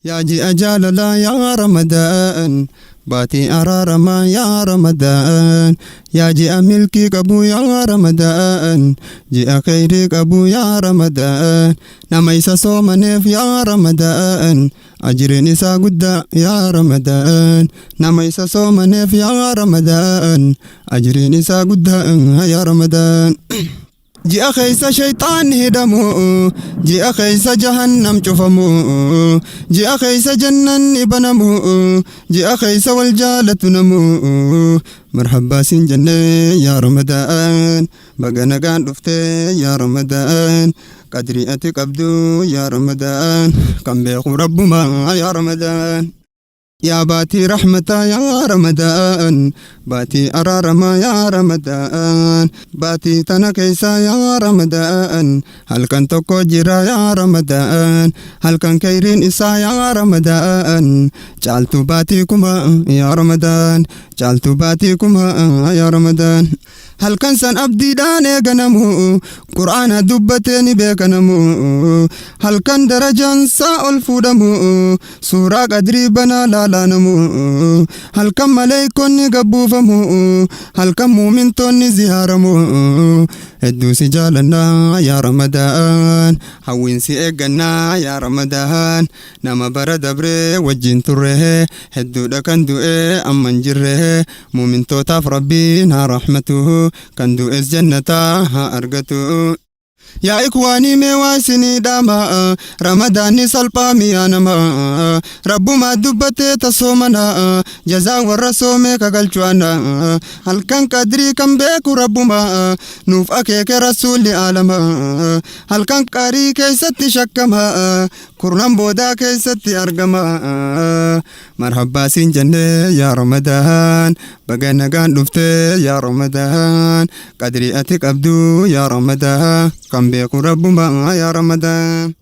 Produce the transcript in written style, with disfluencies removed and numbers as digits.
Yaa ji'a jaalalaa yaa Ramadaan, baatii araaramaa yaa Ramadaan, yaa ji'a milkii qabu yaa Ramadaan, ji'a kheyrii qabu yaa Ramadaan, nama isa soomaneef yaa Ramadaan, ajriin isaa guddaa yaa Ramadaan, nama isa soomaneef yaa Ramadaan, ajriin isaa guddaa yaa Ramadaan. Ji'a keessa shayxaanni hidhamu, ji'a keessa jahannam cufamu, ji'a keessa jannanni banamu, ji'a keessa wal jaalatu namu. Marhabbaa siin jennee yaa Ramadaan, baga nagaan dhuftee yaa Ramadaan, qadrii ati qabdu yaa Ramadaan, kan beeku Rabbumaa yaa Ramadaan. Yaa baatii rahmataa yaa Ramadaan, baatii araaramaa yaa Ramadaan, baatii tana keessa yaa Ramadaan, halkan tokko jira yaa Ramadaan, halkan kayriin isaa yaa Ramadaan, caaltuu baatii kuma yaa Ramadaan, caaltuu baatii kuma yaa Ramadaan. Halkan san abdiidhaan eeganamu, Qur'aana dubbatee ni beekanamu, halkan darajaan isaa ol fuudhamu, suuraa qadrii banaa laalaanamu, halkan maleeykonni gabbuufamu, halkan muumintoonni ziyaaramu. Hedduu si jaalannaa yaa Ramadaan, hawwiin si eeggannaa yaa Ramadaan, nama bara dabree wajjin turre, hedduudha kan du'e amma hin jirre. Muumintootaaf Rabbiin haa rahmatu, kan du'es jannataa haa argatu. Yaa ikwaanii, mee waa isinii dhaama, Ramadaanni salphaa miyaa nama. Rabbumaa dubbatee tasoomana, jazaa warra soomee kagalchu'ana. Halkan qadrii kan beeku Rabbuma, nuuf akeeke Rasuulli aalama. Halkan qarii keessatti shakkama, kurnan boodaa keessatti argama. Marhabbaa siin jennee yaa Ramadaan, baga nagaan dhuftee yaa Ramadaan, qadrii ati qabdu yaa Ramadaan, kan beeku Rabbuma yaa Ramadaan.